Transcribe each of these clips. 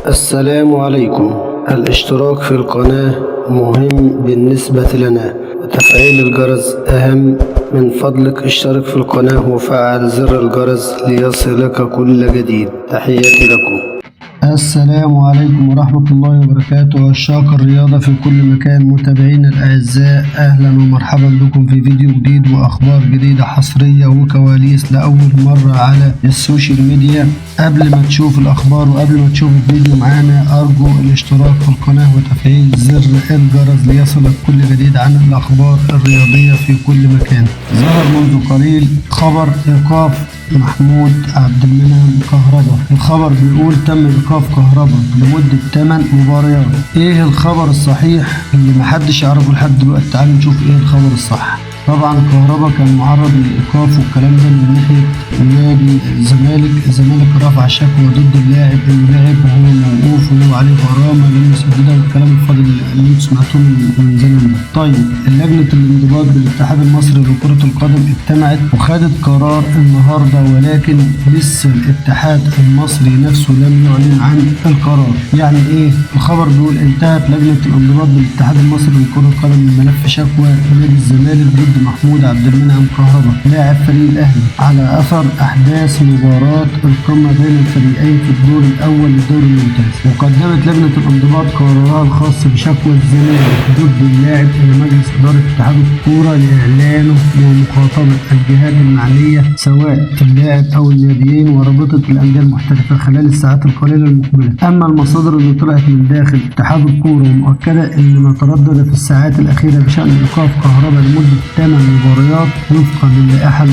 السلام عليكم. الاشتراك في القناة مهم بالنسبة لنا، وتفعيل الجرس أهم. من فضلك اشترك في القناة وفعل زر الجرس ليصلك كل جديد. تحياتي لكم. السلام عليكم ورحمة الله وبركاته. عشاق الرياضة في كل مكان، متابعينا الأعزاء، أهلا ومرحبا بكم في فيديو جديد وأخبار جديدة حصرية وكواليس لأول مرة على السوشيال ميديا. قبل ما تشوف الأخبار وقبل ما تشوف الفيديو معانا، أرجو الاشتراك في القناة وتفعيل زر الجرس ليصلك كل جديد عن الأخبار الرياضية في كل مكان. ظهر منذ قليل خبر إيقاف محمود عبد المنعم كهربا. الخبر بيقول تم إيقاف كهربا لمدة 8 مباريات. إيه الخبر الصحيح اللي محدش يعرفه لحد دلوقتي؟ تعالوا نشوف إيه الخبر الصح. طبعا كهربا كان معرض للإيقاف والكلام ده من ناحية نادي الزمالك. الزمالك رفع شكوى ضد اللاعب إنه لعب وهو موقوف وهو عليه غرامة لم يسددها والكلام الفاضي اللي انتوا سمعتوه من زمان ده. طيب، لجنة الانضباط بالاتحاد المصري لكرة القدم اجتمعت وخدت قرار النهارده، ولكن لسه الاتحاد المصري نفسه لم يعلن عن القرار. يعني ايه؟ الخبر بيقول انتهت لجنة الانضباط بالاتحاد المصري لكرة القدم من ملف شكوى نادي الزمالك ضد محمود عبد المنعم كهربا لاعب فريق الاهلي على اثر احداث مباراة القمة بين الفريقين في الدور الاول للدوري الممتاز. وقدمت لجنة الانضباط قرارها الخاص بشكوى الزمالك ضد اللاعب الى مجلس ادارة اتحاد الكورة لاعلانه ومخاطبة الجهات المعنية سواء اللاعب او الناديين ورابطة الاندية المحترفة خلال الساعات القليلة المقبلة. اما المصادر اللي طلعت من داخل اتحاد الكورة ومؤكدة ان ما تردد في الساعات الاخيرة بشأن ايقاف كهربا لمدة 8 مباريات وفقا للائحة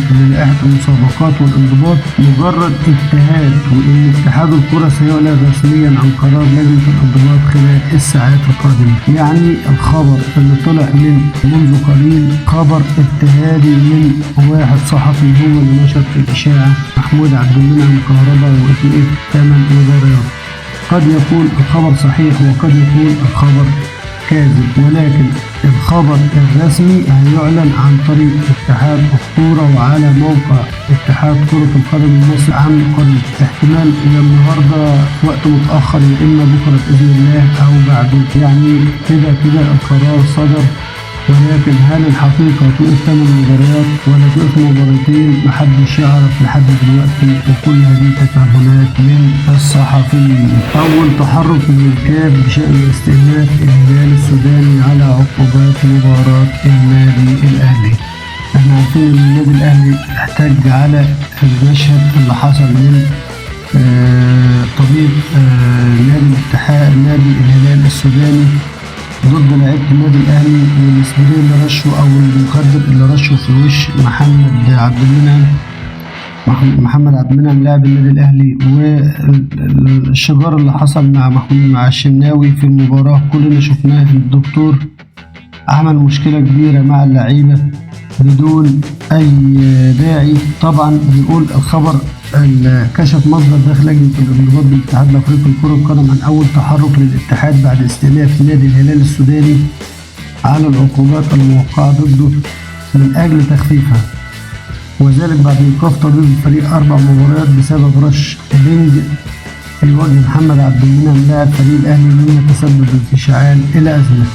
المسابقات والانضباط مجرد اجتهاد، وان اتحاد الكرة سيعلن رسميا عن قرار لجنة الانضباط خلال الساعات القادمة. يعني الخبر اللي طلع من منذ قليل خبر اجتهادي من واحد صحفي هو اللي نشر الإشاعة. محمود عبد المنعم كهربا وإيقاف 8 مباريات. قد يكون الخبر صحيح وقد يكون الخبر كاذب، ولكن الخبر الرسمي هيعلن عن طريق اتحاد الكورة وعلى موقع اتحاد كرة القدم المصري عن قريب، احتمال يا النهارده وقت متأخر يا إما بكرة بإذن الله أو بعده. يعني كده كده القرار صدر، ولكن هل الحقيقة توقف 8 مباريات ولا توقف مباراتين؟ محدش يعرف لحد دلوقتي، وكل هذه تكهنات من الصحفيين. أول تحرك من الكاف بشأن استئناف الهلال السوداني على عقوبات مباراة النادي الأهلي. احنا عارفين ان النادي الأهلي احتج على المشهد اللي حصل من طبيب نادي الاتحاد نادي الهلال السوداني ضد لعيبة النادي الأهلي، والسبراي اللي رشه أو المخدر اللي رشه في وش محمد عبد المنعم، محمد عبد المنعم لاعب النادي الأهلي، والشجار اللي حصل مع محمود مع الشناوي في المباراة كلنا شفناه. الدكتور عمل مشكلة كبيرة مع اللعيبة بدون أي داعي. طبعا بيقول الخبر كشف مصدر داخل لجنة الانضباط بالاتحاد الأفريقي لكرة القدم عن أول تحرك للاتحاد بعد استئناف نادي الهلال السوداني على العقوبات الموقعة ضده من أجل تخفيفها، وذلك بعد إيقاف طبيب الفريق 4 مباريات بسبب رش بنج في وجه محمد عبد المنعم لاعب فريق الأهلي، مما تسبب في اشتعال الأزمة.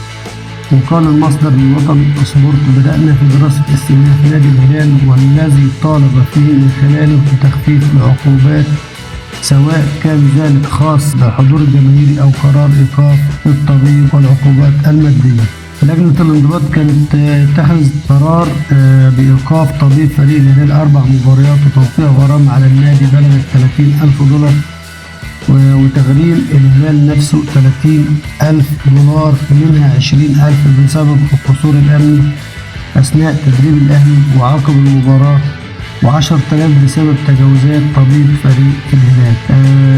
وقال المصدر للوطن سبورت: بدأنا في دراسة استئناف نادي الهلال والذي طالب فيه من خلاله بتخفيف العقوبات، سواء كان ذلك خاص بالحضور الجماهيري أو قرار إيقاف الطبيب والعقوبات المادية. لجنة الانضباط كانت اتخذت قرار بإيقاف طبيب فريق الهلال 4 مباريات وتوقيع غرامة على النادي بلغت 30 ألف دولار وتغريم الهلال نفسه 30 ألف دولار، منها 20 ألف بسبب القصور الأمني أثناء تدريب الأهلي وعقب المباراة، و10,000 بسبب تجاوزات طبيب فريق الهلال.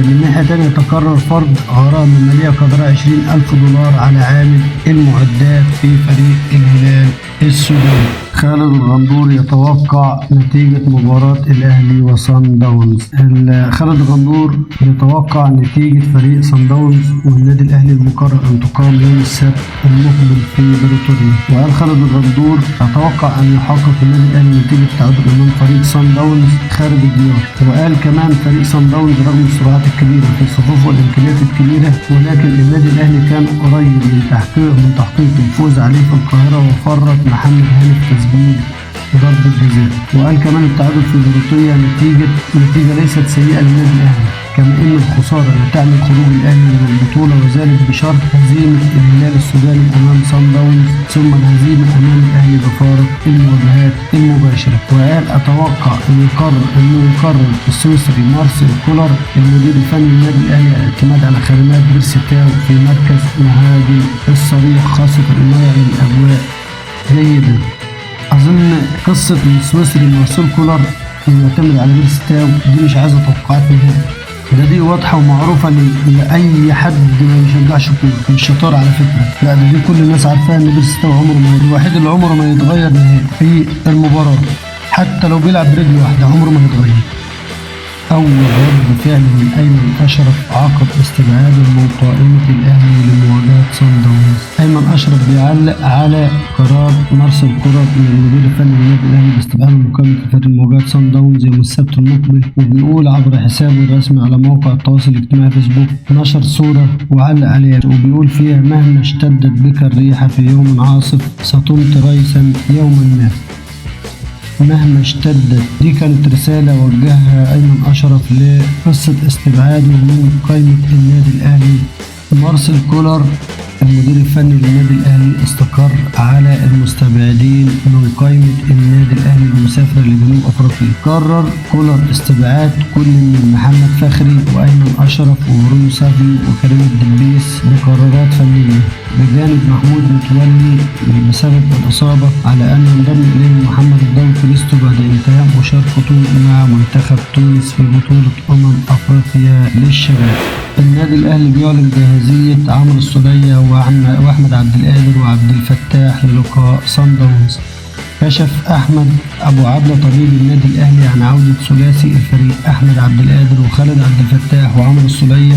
من ناحية تانية، تقرر فرض غرامة مالية قدرها 20,000 دولار على عامل المعدات في فريق الهلال السوداني. خالد الغندور يتوقع نتيجة مباراة الأهلي وصن داونز. خالد الغندور يتوقع نتيجة فريق صن داونز والنادي الأهلي المقرر أن تقام يوم السبت المقبل في بريتوريا. وقال خالد الغندور: أتوقع أن يحقق النادي الأهلي نتيجة تعادل أمام فريق صن داونز خارج الديار. وقال كمان فريق صن داونز رغم السرعات الكبيرة في الصفوف والإمكانيات الكبيرة، ولكن النادي الأهلي كان قريب من تحقيق الفوز عليه في القاهرة، وفرط محمد هاني في تسجيل ضربة جزاء. وقال كمان التعادل في بريتوريا نتيجة ليست سيئة للنادي الأهلي، كما أن الخسارة لا تعني خروج الأهلي من البطولة، وذلك بشرط هزيمة الهلال السوداني أمام صن داونز ثم الهزيمة أمام الأهلي بفارق المواجهات المباشرة. وقال أتوقع أن يقرر السويسري مارسيل كولر المدير الفني للنادي الأهلي الاعتماد على خدمات بيرسي تاو في مركز مهاجم الصريح، خاصة أنه يعلم الأجواء جيدا. أظن قصة السويسري مارسيل كولر إنه يعتمد على بيرسي تاو دي مش عايزة توقعات نهائي، ده دي واضحة ومعروفة لأي حد ما بيشجعش كورة، مش شطارة على فكرة، لا ده دي كل الناس عارفاها إن بيرسي تاو عمره ما الوحيد اللي عمره ما يتغير نهائي في المباراة، حتى لو بيلعب برجل واحدة عمره ما يتغير. أول رد فعل من أيمن أشرف عقب استبعاده من قائمة الأهلي لمواجهة صن داونز. أيمن أشرف بيعلق على قرار مارسيل كولر من المدير الفني للنادي الأهلي باستبعاده من قائمة الفريق لمواجهة صن داونز يوم السبت المقبل، وبيقول عبر حسابه الرسمي على موقع التواصل الاجتماعي فيسبوك، نشر صورة وعلق عليها وبيقول فيها: مهما اشتدت بك الريح في يوم عاصف ستمطر غيثا يوما ما. مهما اشتدت، دي كانت رسالة وجهها أيمن أشرف لقصة استبعاده من قائمة النادي الأهلي. مارسيل كولر المدير الفني للنادي الأهلي استقر على المستبعدين من قائمة النادي الأهلي المسافرة لجنوب أفريقيا. قرر كولر استبعاد كل من محمد فخري وأيمن أشرف وبرونو سافيو وكريم الدبيس بقرارات فنية، بجانب محمود متولي بسبب الإصابة، على أن ينضم إليهم محمد الضوي كريستو بعد انتهاء مشاركته مع منتخب تونس في بطولة أفريقيا للشباب. النادي الأهلي بيعلن جاهزية عمرو السولية وأحمد عبد القادر وعبد الفتاح للقاء صن داونز. كشف أحمد أبو عبلة طبيب النادي الأهلي عن عودة ثلاثي الفريق أحمد عبد القادر وخالد عبد الفتاح وعمرو السولية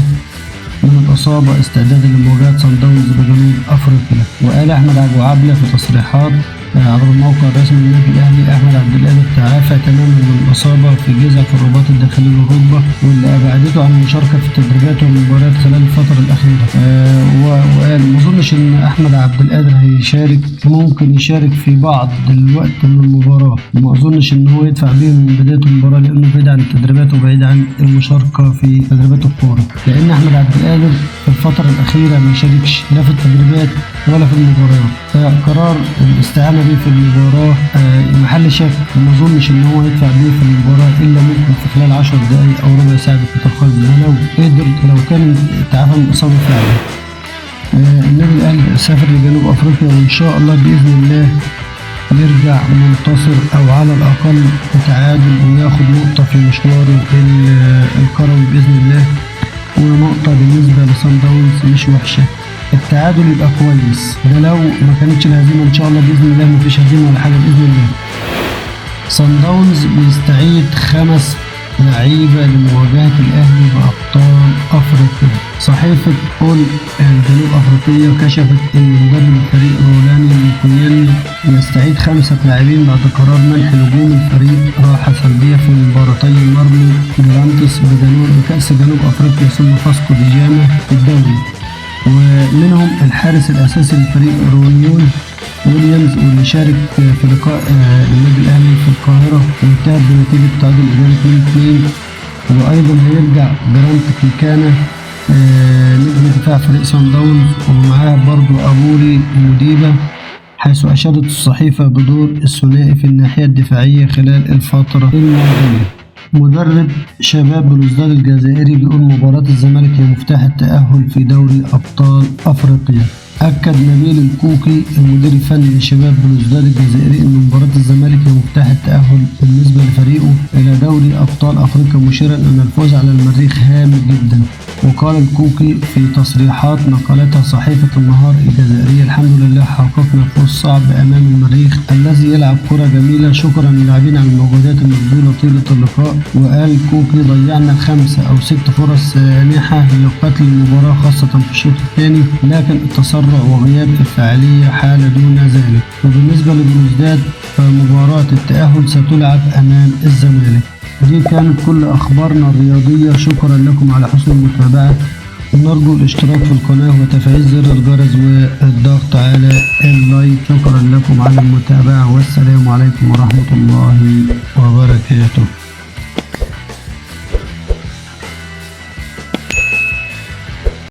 من الإصابة استعدادا لمواجهة صن داونز بجنوب أفريقيا. وقال أحمد أبو عبلة في تصريحات عبر الموقع الرسمي للنادي الأهلي: أحمد عبد القادر تعافى تماما من الإصابة في جزع في الرباط الداخلي للركبة، واللي أبعدته عن المشاركة في التدريبات والمباريات خلال الفترة الأخيرة. وقال ما أظنش إن أحمد عبد القادر هيشارك، ممكن يشارك في بعض الوقت من المباراة، وما أظنش إن هو يدفع به من بداية المباراة لأنه بعيد عن التدريبات وبعيد عن المشاركة في تدريبات الكورة، لأن أحمد عبد القادر في الفترة الأخيرة ما شاركش لا في التدريبات ولا في المباريات، فقرار الاستعانة به في المباراة محل شك، وما أظنش إن هو يدفع به في المباراة إلا ممكن في خلال 10 دقايق أو ربع ساعة بالكتير خالص، ده لو قدر، لو كان تعافى من الإصابة فعلا. النادي الأهلي سافر لجنوب أفريقيا، وإن شاء الله بإذن الله يرجع منتصر أو على الأقل بتعادل وياخد نقطة في مشواره الكروي بإذن الله، ونقطة بالنسبة لصن داونز مش وحشة. التعادل يبقى كويس، ده لو ما كانتش الهزيمة إن شاء الله بإذن الله مفيش هزيمة ولا حاجة بإذن الله. صن داونز بيستعيد 5 لعيبة لمواجهة الأهلي بأبطال أفريقيا. صحيفة أول الجنوب أفريقية كشفت أن مدرب الفريق رولاني موكويني يستعيد 5 لاعبين بعد قرار منح نجوم الفريق راحة سلبية في مباراتي مرمي جرانتس بكأس جنوب أفريقيا ثم فاسكو دي جاما في الدوري، ومنهم الحارس الأساسي للفريق رونيون ويليامز، واللي شارك في لقاء النادي الأهلي في القاهرة وانتهت بنتيجة تعادل إيجابي 2-2. وأيضا هيرجع جرانت كيكانا نجم دفاع فريق صن داونز، ومعاه برضو أبوري موديبا، حيث أشادت الصحيفة بدور الثنائي في الناحية الدفاعية خلال الفترة الماضية. مدرب شباب بلوزداد الجزائري بيقول مباراة الزمالك هي مفتاح التأهل في دوري أبطال أفريقيا. أكد نبيل الكوكي المدير الفني لشباب بلوزداد الجزائري أن مباراة الزمالك هي مفتاح التأهل بالنسبة لفريقه إلى دوري أبطال أفريقيا، مشيرا أن الفوز على المريخ هام جدا. وقال الكوكي في تصريحات نقلتها صحيفة النهار الجزائرية: الحمد لله حققنا فوز صعب أمام المريخ الذي يلعب كرة جميلة، شكرا للاعبين على المجهودات المبذولة طيلة اللقاء. وقال كوكي: ضيعنا 5 أو 6 فرص سانحة لقتل المباراة خاصة في الشوط الثاني، لكن التسرع وغياب الفاعلية حال دون ذلك. وبالنسبة لبلوزداد فمباراة التأهل ستلعب أمام الزمالك. دي كانت كل أخبارنا الرياضية، شكرا لكم على حسن المتابعة. نرجو الاشتراك في القناة وتفعيل زر الجرس والضغط على ال like. شكرا لكم على المتابعة، والسلام عليكم ورحمة الله وبركاته.